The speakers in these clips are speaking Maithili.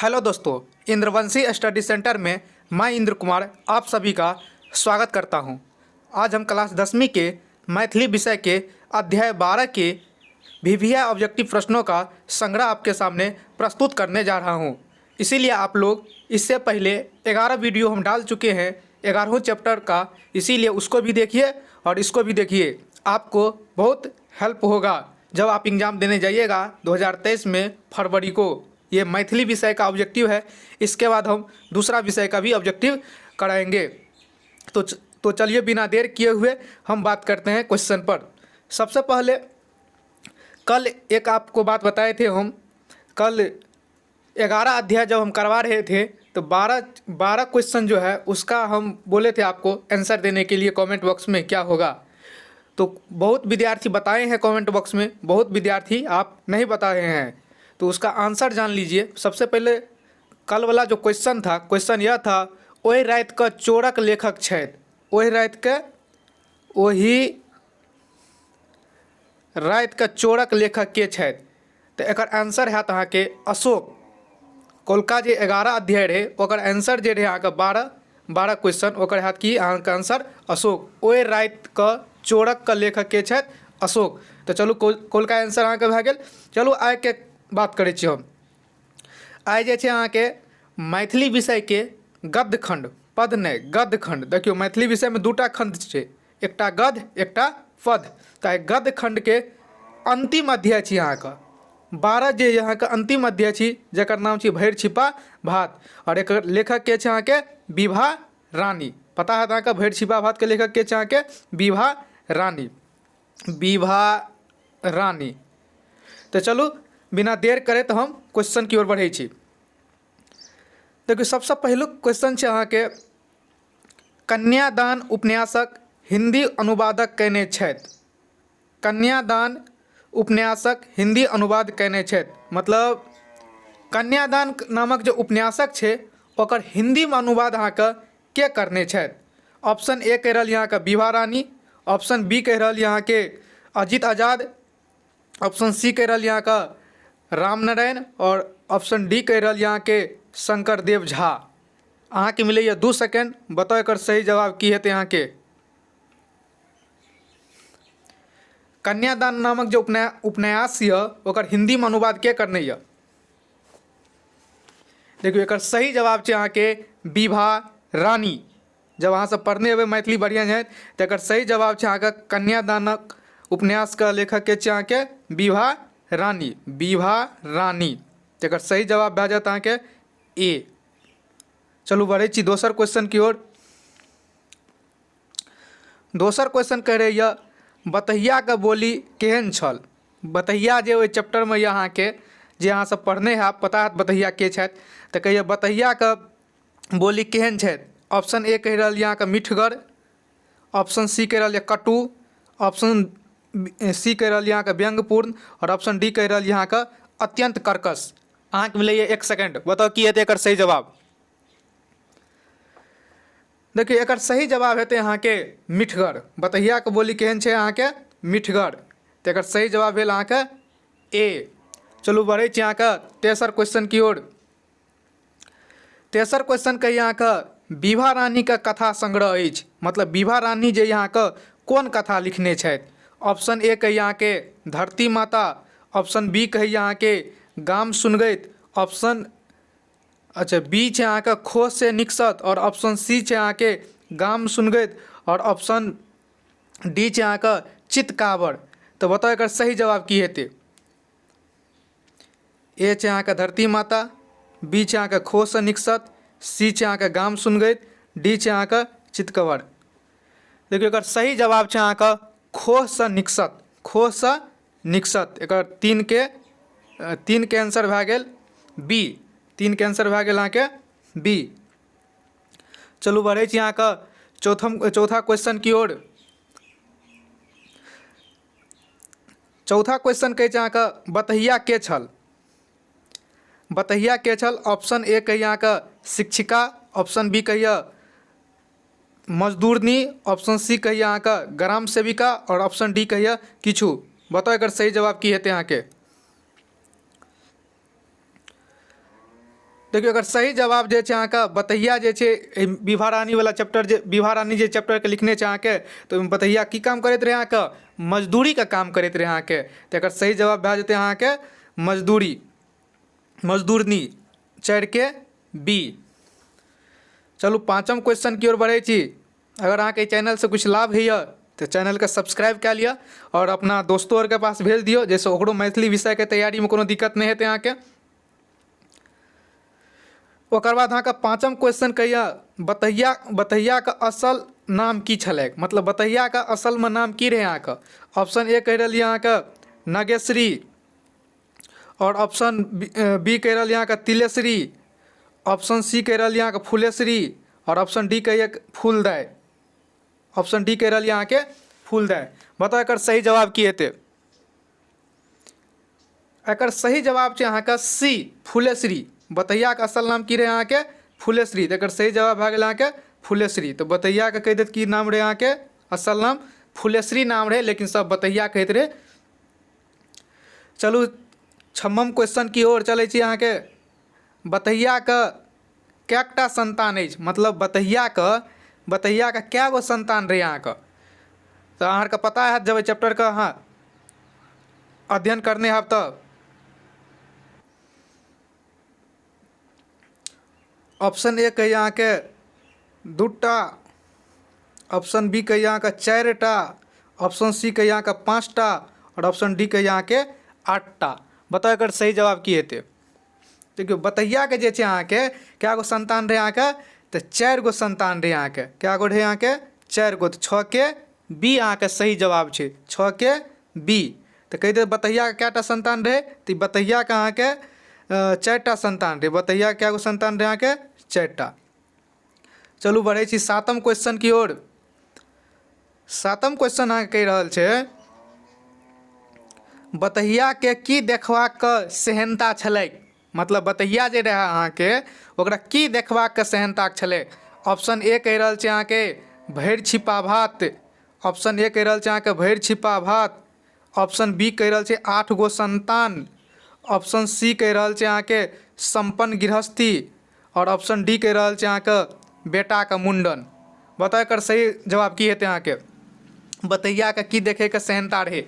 हेलो दोस्तों, इंद्रवंशी स्टडी सेंटर में मैं इंद्र कुमार आप सभी का स्वागत करता हूं। आज हम क्लास 10वीं के मैथिली विषय के अध्याय 12 के वीवीआई ऑब्जेक्टिव प्रश्नों का संग्रह आपके सामने प्रस्तुत करने जा रहा हूं। इसीलिए आप लोग इससे पहले 11 वीडियो हम डाल चुके हैं 11 चैप्टर का, इसीलिए उसको भी देखिए और इसको भी देखिए, आपको बहुत हेल्प होगा जब आप एग्जाम देने जाइएगा 2023 में फरवरी को। ये मैथिली विषय का ऑब्जेक्टिव है, इसके बाद हम दूसरा विषय का भी ऑब्जेक्टिव कराएंगे। तो चलिए बिना देर किए हुए हम बात करते हैं क्वेश्चन पर। सबसे पहले कल एक आपको बात बताए थे हम, कल 11 अध्याय जब हम करवा रहे थे तो 12 क्वेश्चन जो है उसका हम बोले थे आपको आंसर देने के लिए कमेंट बॉक्स में क्या होगा। तो बहुत विद्यार्थी बताए हैं कमेंट बॉक्स में, बहुत विद्यार्थी आप नहीं बता रहे हैं, तो उसका आंसर जान लीजिए। सबसे पहले कल वाला जो क्वेश्चन था, क्वेश्चन यह था, ओहि राति के चोरक लेखक छथि। ओहि राति के, ओहि राति के चोरक लेखक के छथि, तो एकर आंसर हैत अहाँके अशोक। कोलका जे 11 अध्याय रहे ओकर आंसर जे रहे अहाँके 12 क्वेश्चन, ओकर हैत कि अहाँके आंसर अशोक। ओहि राति के चोरक के लेखक के छथि अशोक। तो चलू कोलका आंसर अहाँके भए गेल। चलू आइके बात करै छी हम। आइ जे छै अहाँके मैथिली विषयके गद्य खण्ड, पद नहि गद्य खण्ड। देखियौ मैथिली विषयमे दूटा खण्ड छै, एकटा गद्य एकटा पद। तऽ आइ गद्य खण्डके अन्तिम अध्याय छी अहाँके 12, जे अहाँके अन्तिम अध्याय छी जकर नाम छी भरि छिपा भात, आओर एकर लेखक के छै अहाँके विभा रानी। पता हैत अहाँके भरि छिपा भातके लेखक के छै अहाँके विभा रानी, विभा रानी। तऽ चलू बिना देर करैत हम क्वेश्चन की ओर बढ़ै छी। देखियौ सबसँ पहिलुक क्वेश्चन छै अहाँके, कन्यादान उपन्यासक हिन्दी अनुवादक कयने छथि। कन्यादान उपन्यासक हिन्दी अनुवाद कयने छथि, मतलब कन्यादान नामक जे उपन्यासक छै ओकर हिन्दीमे अनुवाद अहाँके के करने छथि। ऑप्शन ए कहि रहल अहाँके विभा रानी, ऑप्शन बी कहि रहल अहाँके अजित आजाद, ऑप्शन सी कहि रहल अहाँके राम नारायण, आओर ऑप्शन डी कहि रहल अहाँके शंकर देव झा। अहाँके मिलैए 2 सेकेंड, बताउ एकर सही जवाब की हेतै अहाँके। कन्यादान नामक जे उपन्यास यऽ ओकर हिन्दीमे अनुवाद के करने यऽ। देखियौ एकर सही जवाब छै अहाँके विभा रानी। जब अहाँ सब पढ़ने हेबै मैथिली बढ़िआँ छै तऽ एकर सही जवाब छै अहाँके कन्यादानक उपन्यासके लेखक के छै अहाँके विभा रानी, विभा रानी। तऽ एकर सही जवाब भए जायत अहाँके ए। चलू बढ़ै छी दोसर क्वेश्चन की ओर। दोसर क्वेश्चन कह रहे यऽ बतहियाके बोली केहन छल। बतहिया जे ओहि चैप्टरमे यऽ अहाँके, जे अहाँ सब पढ़ने हैब, पता हैत बतहिया के छथि, तऽ कहियै बतहियाके बोली केहन छथि। ऑप्शन ए कहि रहल यऽ अहाँके मिठगर, ऑप्शन सी कहि रहल यऽ कटु, ऑप्शन सी कहि रहल यऽ अहाँके व्यंग्यपूर्ण, आओर ऑप्शन डी कहि रहल यऽ अहाँके अत्यंत कर्कश। अहाँके मिलैए 1 सेकेंड, बताउ की हेतै एकर सही जवाब। देखियौ एकर सही जवाब हेतै अहाँके मिठगर। बतहियाके बोली केहन छै अहाँके मिठगर, तऽ एकर सही जवाब भेल अहाँके ए। चलू बढ़ै छी अहाँके तेसर क्वेश्चन की ओर। तेसर क्वेश्चन कही अहाँके विभा रानीके कथा संग्रह अछि, मतलब विभा रानी जे अहाँके कोन कथा लिखने छथि। ऑप्शन ए कही अहाँके धरती माता, ऑप्शन बी कही अहाँके गाम सुनगैत, ऑप्शन अच्छा बी छै अहाँके खो से निकसत, आओर ऑप्शन सी छै अहाँके गाम सुनगैत, आओर ऑप्शन डी छै अहाँके चितकाबर। तऽ बताउ एकर सही जवाब की हेतै। ए छै अहाँके धरती माता, बी छै अहाँके खो से निकसत, सी छै अहाँके गाम सुनगैत, डी छै अहाँके चितकबर। देखियौ एकर सही जवाब छै अहाँके खो से निकसत, खो से निकसत। एकर तीन के आंसर भए गेल बी, 3 के आंसर भए गेल अहाँके बी। चलू बढ़ै छी अहाँके चौथा क्वेश्चन की ओर। चौथा क्वेश्चन कहै छै अहाँके बतहिया के छल। बतहिया के छल, ऑप्शन ए कहिए अहाँके शिक्षिका, ऑप्शन बी कहिए मजदूरनी, ऑप्शन सी कहिए अहाँके ग्राम सेविका, और ऑप्शन डी कहिए किछु। बताउ एकर सही जवाब की हेतै अहाँके। देखियौ, एकर सही जवाब जे छै अहाँके बतहिया जे छै, एहि विभा रानीवला चैप्टर जे विभा रानी जे चैप्टरके लिखने छै अहाँके, तऽ ओहिमे बतहिया की काम करैत रहै अहाँके? मजदूरीके काम करैत रहै अहाँके। तऽ एकर सही जवाब भए जेतै अहाँके मजदूरी, मजदूरनी, चारिके बी। चलू पाँचम क्वेश्चन की ओर बढ़ै छी। अगर अहाँके एहि चैनलसँ किछु लाभ होइए तऽ चैनलके सब्सक्राइब कए लिअ आओर अपना दोस्तो आरके पास भेज दियौ, जाहिसँ ओकरो मैथिली विषयके तैयारीमे कोनो दिक्कत नहि हेतै अहाँके। ओकर बाद अहाँके पाँचम क्वेश्चन कहैए, बतहियाके असल नाम की छलै? मतलब बतहियाके असलमे नाम की रहै अहाँके? ऑप्शन ए कहि रहल यऽ अहाँके नगेश्वरी, आओर ऑप्शन बी कहि रहल यऽ अहाँके तिलेश्वरी, ऑप्शन सी कहि रहल यऽ अहाँके फुलेश्वरी, आओर ऑप्शन डी कहैए फूलदाय। ऑप्शन डी कहि रहल यऽ अहाँके फूलदाय। बताउ एकर सही जवाब की हेतै? एकर सही जवाब छै अहाँके सी, फुलेश्वरी। बतहियाके असल नाम की रहै अहाँके? फुलेश्वरी। तऽ एकर सही जवाब भए गेल अहाँके फुलेश्वरी। तऽ बतहियाके कहि देत की नाम रहै अहाँके? असल नाम फुलेश्वरी नाम रहै, लेकिन सब बतहिया कहैत रहै। चलू छठम क्वेश्चन की ओर चलै छी। अहाँके बतहियाके कएकटा संतान अछि? मतलब बतहियाके कए गो संतान रहै अहाँके? तऽ अहाँके पता हैत जब एहि चैप्टरके अहाँ अध्ययन करने हैब। तऽ ऑप्शन ए कहैए अहाँके दूटा, ऑप्शन बी कहैए अहाँके चारिटा, ऑप्शन सी कहैए अहाँके पाँचटा, आओर ऑप्शन डी कहैए अहाँके आठटा। बताउ एकर सही जवाब की हेतै? देखियौ, बतहियाके जे छै अहाँके कए गो संतान रहै अहाँके? तऽ चारि गो संतान रहै अहाँके। कए गो रहै अहाँके? चारि गो। तऽ छओके बी अहाँके सही जवाब छै, छओके बी। तऽ कहि देब बतहियाके कएटा संतान रहै? तऽ ई बतहियाके अहाँके चारिटा संतान रहै। बतहियाके कए गो संतान रहै अहाँके? चारिटा। चलू बढ़ै छी सातम क्वेश्चन की ओर। सातम क्वेश्चन अहाँके कहि रहल छै, बतहियाके की देखबाक सेहन्ता छलै? मतलब बतहिया जे रहै अहाँके, ओकरा की देखबाक सेहन्ता छलै? ऑप्शन ए कहि रहल छै अहाँके भरि छिपा भात। ऑप्शन ए कहि रहल छै अहाँके भरि छिपा भात। ऑप्शन बी कहि रहल छै 8 गो संतान। ऑप्शन सी कहि रहल छै अहाँके सम्पन्न गृहस्थी, आओर ऑप्शन डी कहि रहल छै अहाँके बेटाके मुण्डन। बताउ एकर सही जवाब की हेतै? अहाँके बतैयाके की देखैके सेहन्ता रहै?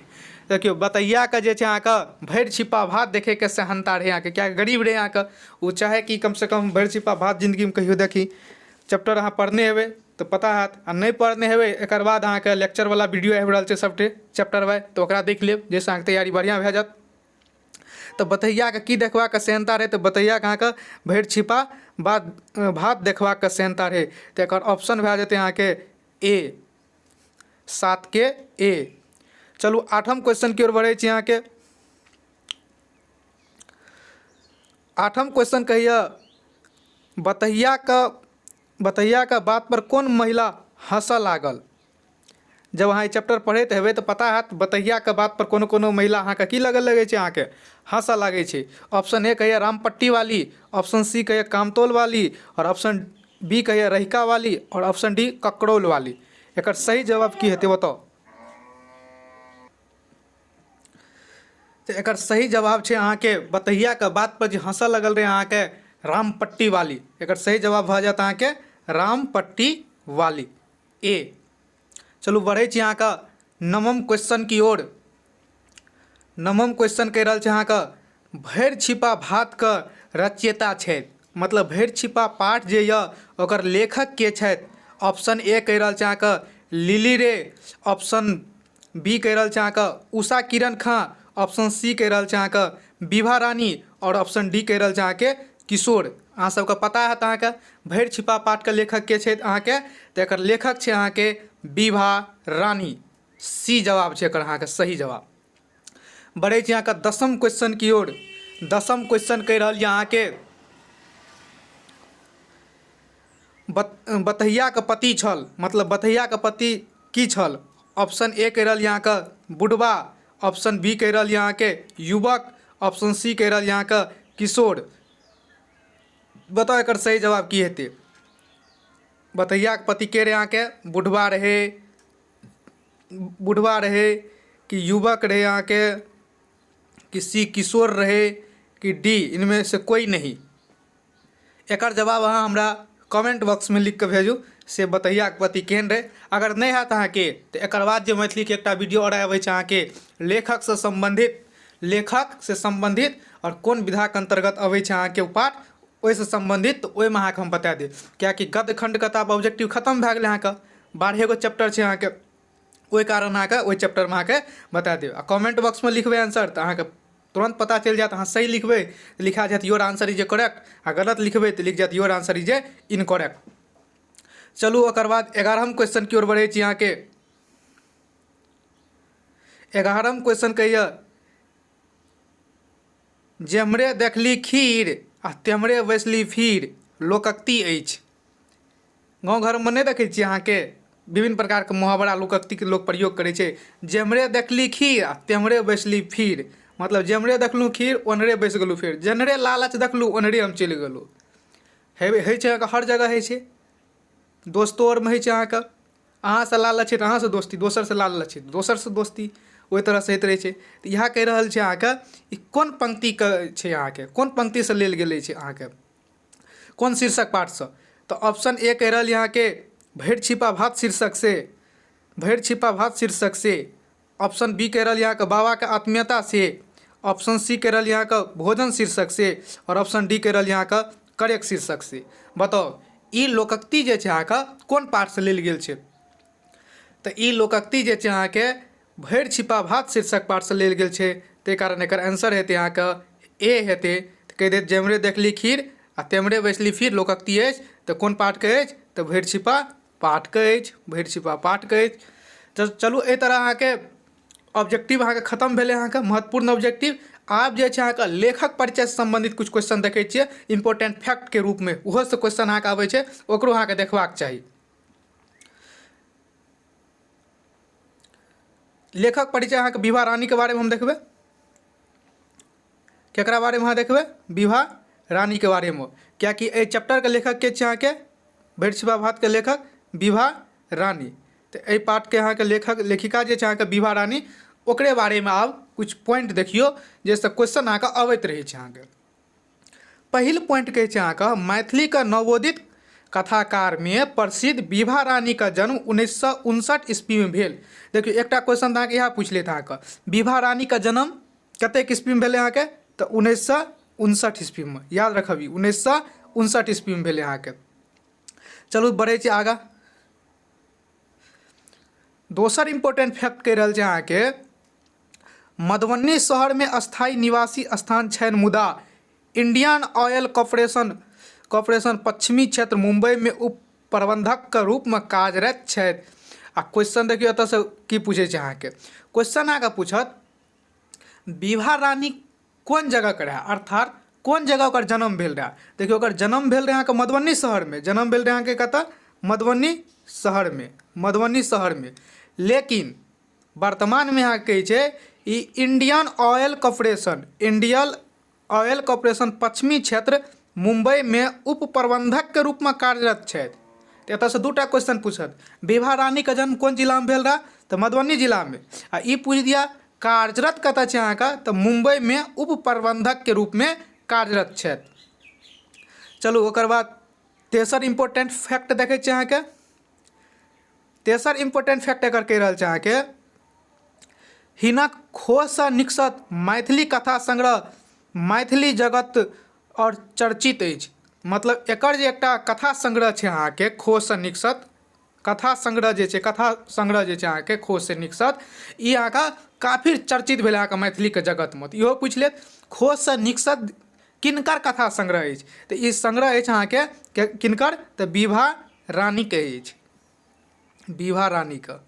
देखियौ, बतैयाके जे छै अहाँके भरि छिपा भात देखैके सेहन्ता रहै अहाँके, किएकि गरीब रहै अहाँके। ओ चाहै कि कमसँ कम भरि छिपा भात जिन्दगीमे कहियो देखी। चैप्टर अहाँ पढ़ने हेबै तऽ पता हैत, आ नहि पढ़ने हेबै, एकर बाद अहाँके लेक्चरवला वीडियो आबि रहल छै सबटे चैप्टर वाइज, तऽ ओकरा देख लेब, जाहिसँ अहाँके तैयारी बढ़िआँ भए जायत। तऽ बतहियाके की देखबाक सेहन्ता रहै? तऽ बतहियाके अहाँके भरि छिपा भात देखबाक सेहन्ता रहै। तऽ एकर ऑप्शन भए जेतै अहाँके ए, सातके ए। चलू आठम क्वेश्चन की ओर बढ़ै छी। अहाँके आठम क्वेश्चन कहैए, बतहियाके बात पर कोन महिला हँसऽ लागल? जब अहाँ ई चैप्टर पढ़ैत हेबै तऽ पता हैत, बतहियाके बात पर कोनो कोनो महिला अहाँके की लगऽ लगै छै? अहाँके हँसऽ लागै छै। ऑप्शन ए कहैए रामपट्टी वाली, ऑप्शन सी कहैए कामतोल वाली, आओर ऑप्शन बी कहैए रहिका वाली, आओर ऑप्शन डी ककरौल वाली। एकर सही जवाब की हेतै, बताउ। तऽ एकर सही जवाब छै अहाँके बतहियाके बात पर जे हँसऽ लगल रहै अहाँके रामपट्टी वाली। एकर सही जवाब भऽ जायत अहाँके रामपट्टी वाली, ए। चलू बढ़ै छी अहाँके नवम क्वेश्चन की ओर। नवम क्वेश्चन कहि रहल छै अहाँके, भरि छिपा भातके रचयिता छथि। मतलब भरि छिपा पाठ जे यऽ, ओकर लेखक के छथि? ऑप्शन ए कहि रहल छै अहाँके लिली रे, ऑप्शन बी कहि रहल छै अहाँके उषा किरण खां, ऑप्शन सी कहि रहल छै अहाँके विभा रानी, आओर ऑप्शन डी कहि रहल छै अहाँके किशोर। अहाँ सबके पता हैत अहाँके भरि छिपा पाठके लेखक के छथि अहाँके? तऽ एकर लेखक छै अहाँके विभा रानी। सी जवाब छै एकर अहाँके सही जवाब। बढ़ै छी अहाँके दसम क्वेश्चन की ओर। दसम क्वेश्चन कहि रहल यऽ अहाँके, बतहियाके पति छल। मतलब बतहियाके पति की छल? ऑप्शन ए कहि रहल यऽ अहाँके बुढ़बा, ऑप्शन बी कहि रहल यऽ अहाँके युवक, ऑप्शन सी कहि रहल यऽ अहाँके किशोर। बताउ एकर सही जवाब की हेतै? बतहियाके पति के रहै अहाँके? बुढ़बा रहै, बुढ़बा रहै कि युवक रहै अहाँके, कि सी किशोर रहै, कि डी इनमें से कोई नहीं? एकर जवाब अहाँ हमरा कमेंट बॉक्समे लिखि कऽ भेजू से बतहियाके पति केहन रहै। अगर नहि हैत अहाँके तऽ एकर बाद जे मैथिलीके एकटा वीडियो आओर आबै छै अहाँके लेखकसँ सम्बन्धित, लेखकसँ सम्बन्धित आओर कोन विधाके अन्तर्गत अबै छै अहाँके ओ पाठ, ओहिसँ सम्बन्धित, तऽ ओहिमे अहाँके हम बता देब। किएकि गद्य खण्डके तऽ आब ऑब्जेक्टिव खतम भए गेलै अहाँके, 12 गो चैप्टर छै अहाँके, ओहि कारण अहाँके ओहि चैप्टरमे अहाँके बता देब। आ कमेंट बॉक्समे लिखबै आंसर तऽ अहाँके तुरन्त पता चलि जायत। अहाँ सही लिखबै तऽ लिखा जायत your answer is a correct, आ गलत लिखबै तऽ लिख जायत your answer is a incorrect. चलू ओकर बाद 11म क्वेश्चन की ओर बढ़ै छी। अहाँके 11म क्वेश्चन कहैए जेम्हरे देखली खीर आ तेम्हरे बैसली फिर लोकोक्ति अछि। गाँव घरमे नहि देखै छियै अहाँके विभिन्न प्रकारके मुहावरा लोकोक्तिके लोक प्रयोग करै छै। जेम्हरे देखली खीर आ तेम्हरे बैसली फिर, मतलब जेम्हरे देखलहुँ खीर ओन्हरे बैस गेलहुँ फेर, जेम्हरे लालच देखलहुँ ओन्हरे हम चलि गेलहुँ। हे होइ छै अहाँके, हर जगह होइ छै, दोस्तो आरमे होइ छै अहाँके, अहाँसँ लालच छै तऽ अहाँसँ दोस्ती, दोसरसँ लालच छै तऽ दोसरसँ दोस्ती, ओहि तरहसँ होइत रहै छै। तऽ इएह कहि रहल छै अहाँके ई कोन पंक्तिके छै, अहाँके कोन पंक्तिसँ लेल गेल अछि, अहाँके कोन शीर्षक पाठसँ। तऽ ऑप्शन ए कहि रहल अहाँके भरि छिपा भात शीर्षक से, भरि छिपा भात शीर्षक से। ऑप्शन बी कहि रहल अहाँके बाबाके आत्मीयता से। ऑप्शन सी कहि रहल अहाँके भोजन शीर्षक से। आओर ऑप्शन डी कहि रहल अहाँके करेक शीर्षक से। बताउ ई लोकोक्ति जे छै अहाँके कोन पाठसँ लेल गेल छै। तऽ ई लोकोक्ति जे छै अहाँके भरि छिपा भात शीर्षक पाठसँ लेल गेल छै, ताहि कारण एकर आंसर हेतै अहाँके ए हेतै। तऽ कहि देत जेम्हरे देखली खीर आ तेम्हरे बैसली फिर लोकोक्ति अछि, तऽ कोन पाठके अछि, तऽ भरि छिपा पाठके अछि, भरि छिपा पाठके अछि। तऽ चलू एहि तरह अहाँके ऑब्जेक्टिव अहाँके खतम भेलै, अहाँके महत्वपूर्ण ऑब्जेक्टिव। आब जे छै अहाँके लेखक परिचयसँ सम्बन्धित किछु क्वेश्चन देखै छियै इम्पोर्टेंट फैक्टके रूपमे, ओहोसँ क्वेश्चन अहाँके आबै छै, ओकरो अहाँके देखबाक चाही। लेखक परिचय अहाँके विभा रानीके बारेमे हम देखबै। केकरा बारेमे अहाँ देखबै? विभा रानीके बारेमे, किएकि एहि चैप्टरके लेखक के छै अहाँके भरि छिपा भातके लेखक विभा रानी। तऽ एहि पाठके अहाँके लेखक लेखिका जे छै अहाँके विभा रानी, ओकरे बारेमे आब किछु पॉइंट देखियौ जाहिसँ क्वेश्चन अहाँके अबैत रहै छै। अहाँके पहिल पॉइंट कहै छै अहाँके मैथिलीके नवोदित कथाकारमे प्रसिद्ध विभा रानीके जन्म 1959 ईस्वीमे भेल। देखियौ एकटा क्वेश्चन तऽ अहाँके इएह पूछि लेत अहाँके, विभा रानीके जन्म कतेक ईस्वीमे भेलै अहाँके, तऽ 1959 ईस्वीमे। याद रखब ई 1959 ईस्वीमे भेलै अहाँके। चलू बढ़ै छी आगाँ। दोसर इम्पोर्टेंट फैक्ट कहि रहल छै अहाँके मधुबनी शहरमे स्थायी निवासी स्थान छनि, मुदा इंडियन ऑयल कॉर्पोरेशन कॉर्पोरेशन पश्चिमी क्षेत्र मुम्बईमे उप प्रबन्धकके रूपमे कार्यरत छथि। आ क्वेश्चन देखियौ एतऽसँ की पूछै छै अहाँके, क्वेश्चन अहाँके पूछत विभा रानी कोन जगहके रहए, अर्थात कोन जगह ओकर जन्म भेल रहए। देखियौ ओकर जन्म भेल रहै अहाँके मधुबनी शहरमे, जन्म भेल रहै अहाँके कतऽ, मधुबनी शहरमे, मधुबनी शहरमे। लेकिन वर्तमानमे अहाँके कहै छै ई Indian oil corporation, Indian oil corporation पश्चिमी क्षेत्र मुम्बईमे उप प्रबन्धकके रूपमे कार्यरत छथि। तऽ एतऽसँ दूटा क्वेश्चन पूछत, विभा रानीके जन्म कोन जिलामे भेल रहए, तऽ मधुबनी जिलामे। आ ई पूछि दिअ कार्यरत कतऽ छै अहाँके, तऽ मुम्बईमे उप प्रबन्धकके रूपमे कार्यरत छथि। चलू ओकर बाद तेसर इम्पोर्टेंट फैक्ट देखै छियै अहाँके। तेसर इम्पोर्टेंट फैक्ट एकर कहि रहल छै अहाँके हिनक खोजसँ निकसत मैथिली कथा संग्रह मैथिली जगत आओर चर्चित अछि। मतलब एकर जे एकटा कथा संग्रह छै अहाँके खोजसँ निकसत कथा संग्रह जे छै, कथा संग्रह जे छै अहाँके खोजसँ निकसत, ई अहाँके काफी चर्चित भेल अहाँके मैथिलीके जगतमे। तऽ इहो पूछि लेत खोजसँ निकसत किनकर कथा संग्रह अछि, तऽ ई संग्रह अछि अहाँके किनकर, तऽ विभा रानीके अछि, विभा रानीके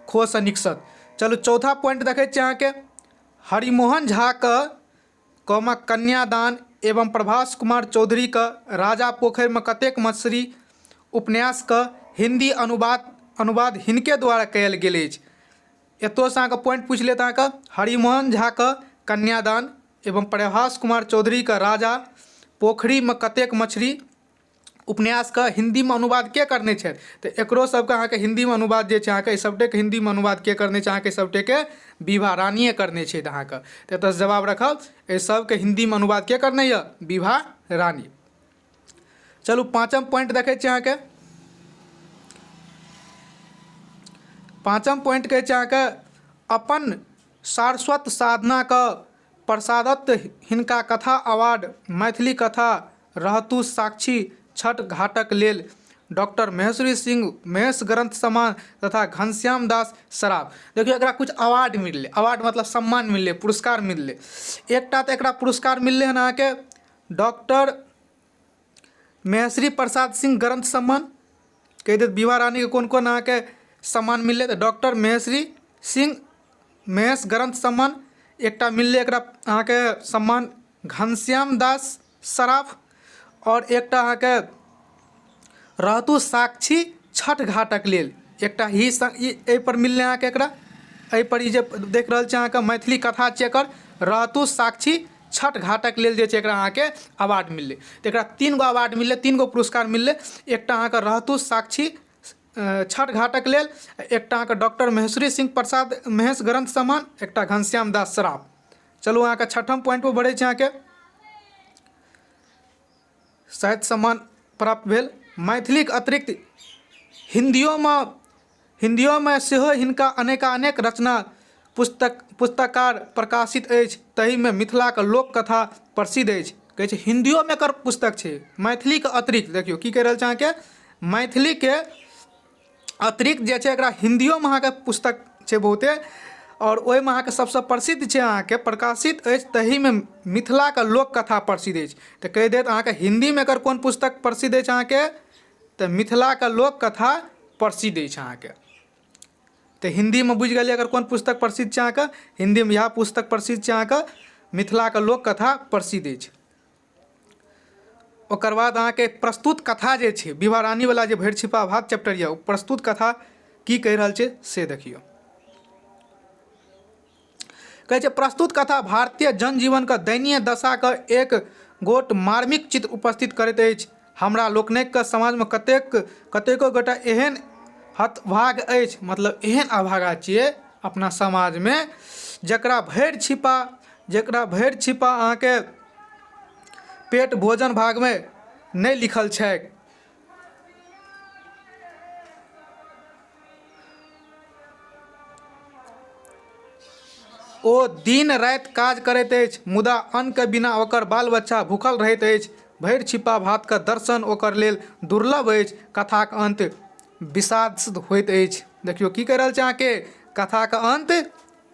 खोजसँ निकसत। चलू चौथा पॉइंट देखै छियै अहाँके हरिमोहन झाके कौमा कन्यादान एवं प्रभास कुमार चौधरीके राजा पोखरिमे कतेक मछली उपन्यासके हिन्दी अनुवाद अनुवाद हिनके द्वारा कयल गेल अछि। एतोसँ अहाँके पॉइंट पूछि लेत अहाँके हरिमोहन झाके कन्यादान एवं प्रभास कुमार चौधरीके राजा पोखरिमे कतेक मछली उपन्यासके हिन्दीमे अनुवाद के करने छथि? तऽ एकरो सबके अहाँके हिन्दीमे अनुवाद जे छै अहाँके एहि सबटेके हिन्दीमे अनुवाद के करने छै? अहाँके सबटेके विभा रानिए करने छथि अहाँके। तऽ एतऽसँ जवाब रखब, एहि सबके हिन्दीमे अनुवाद के करने यऽ? विभा रानी। चलू पाँचम पॉइंट देखै छी अहाँके। पाँचम पॉइंट कहै छै अहाँके, अपन सारस्वत साधनाके प्रसादत हिनका कथा अवार्ड मैथिली कथा रहतु साक्षी छठ घाटक लेल डॉक्टर महेश्वरी सिंह महेश ग्रंथ सम्मान तथा घनश्याम दास सराफ। देखियौ, एकरा कुछ अवार्ड मिललै। अवार्ड मतलब सम्मान मिललै, पुरस्कार मिललै। एकटा तऽ एकरा पुरस्कार मिललै हन अहाँके डॉक्टर महेश्वरी प्रसाद सिंह ग्रंथ सम्मान। कहि देत विभा रानीके कोन कोन अहाँके सम्मान मिललै, तऽ डॉक्टर महेश्वरी सिंह महेश ग्रंथ सम्मान एकटा मिललै एकरा अहाँके सम्मान, घनश्याम दास सराफ, आओर एकटा अहाँके रहतु साक्षी छठ घाटक लेल एकटा ही एहिपर मिललै अहाँके एकरा। एहिपर ई जे देख रहल छी अहाँके मैथिली कथा छियै एकर, रहतु साक्षी छठ घाटक लेल जे छै एकरा अहाँके अवार्ड मिललै। तऽ एकरा 3 गो अवार्ड मिललै, 3 गो पुरस्कार मिललै। एकटा अहाँके रहतु साक्षी छठ घाटक लेल, एकटा अहाँके डॉक्टर महेश्वरी सिंह प्रसाद महेश ग्रंथ सम्मान, एकटा घनश्याम दास सराफ। चलू अहाँके छठम पॉइंटपर बढ़ै छी। अहाँके साहित्य सम्मान प्राप्त भेल। मैथिलीके अतिरिक्त हिन्दियोमे सेहो हिनका अनेकानेक रचना पुस्तककार प्रकाशित अछि। ताहिमे मिथिलाके लोककथा प्रसिद्ध अछि। कहै छै हिन्दियोमे एकर पुस्तक छै मैथिलीके अतिरिक्त। देखियौ की कहि रहल छै अहाँके, मैथिलीके अतिरिक्त जे छै एकरा हिन्दियोमे अहाँके पुस्तक छै बहुते, आओर ओहिमे अहाँके सबसँ प्रसिद्ध छै अहाँके प्रकाशित अछि, ताहिमे मिथिलाके लोककथा प्रसिद्ध अछि। तऽ कहि देत अहाँके हिन्दीमे एकर कोन पुस्तक प्रसिद्ध अछि अहाँके, तऽ मिथिलाके लोककथा प्रसिद्ध अछि अहाँके। तऽ हिन्दीमे बुझि गेलियै एकर कोन पुस्तक प्रसिद्ध छै अहाँके, हिन्दीमे इएह पुस्तक प्रसिद्ध छै अहाँके, मिथिलाके लोककथा प्रसिद्ध अछि। ओकर बाद अहाँके प्रस्तुत कथा जे छै विभा रानीवला जे भरि छिपा भात चैप्टर यऽ, ओ प्रस्तुत कथा की कहि रहल छै से देखियौ। कहै छै प्रस्तुत कथा भारतीय जनजीवनके दयनीय दशाके एक गोट मार्मिक चित्र उपस्थित करैत अछि। हमरा लोकनिक समाजमे कतेको गोटा एहन हतभाग अछि, मतलब एहन अभागा छियै अपना समाजमे, जकरा भरि छिपा अहाँके पेट भोजन भागमे नहि लिखल छैक। ओ दिन राति काज करैत अछि, मुदा अन्नके बिना ओकर बाल बच्चा भूखल रहैत अछि। भरि छिपा भातके दर्शन ओकर लेल दुर्लभ अछि। कथाक अन्त विषाद होइत अछि। देखियौ की कहि रहल छै अहाँके, कथाक अन्त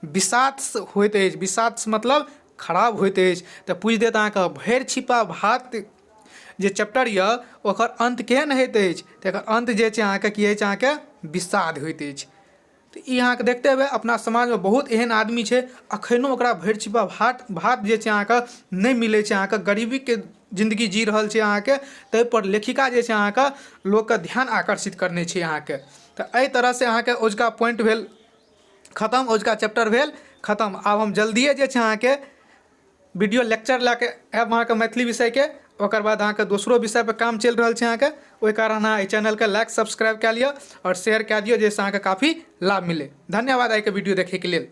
विषाद होइत अछि। विषाद मतलब खराब होइत अछि। तऽ पूछि देत अहाँके भरि छिपा भात जे चैप्टर यऽ ओकर अन्त केहन होइत अछि, तऽ एकर अन्त जे छै अहाँके की होइ छै अहाँके विषाद होइत अछि। तऽ ई अहाँके देखते हेबै अपना समाजमे बहुत एहन आदमी छै, अखनो ओकरा भरि छिपा भात जे छै अहाँके नहि मिलै छै, अहाँके गरीबीके जिन्दगी जी रहल छै अहाँके। ताहिपर लेखिका जे छै अहाँके लोकके ध्यान आकर्षित करने छै अहाँके। तऽ एहि तरहसँ अहाँके अजुका पॉइंट भेल खतम, अजुका चैप्टर भेल खतम। आब हम जल्दिए जे छै अहाँके वीडियो लेक्चर लए कऽ आयब अहाँके मैथिली विषयके। ओकर बाद अहाँके दोसरो विषयपर काम चलि रहल छै अहाँके। ओहि कारण अहाँ एहि चैनलके लाइक सब्सक्राइब कए लिअ आओर शेयर कए दियौ, जाहिसँ अहाँके काफी लाभ मिलै। धन्यवाद आइके वीडियो देखैके लेल।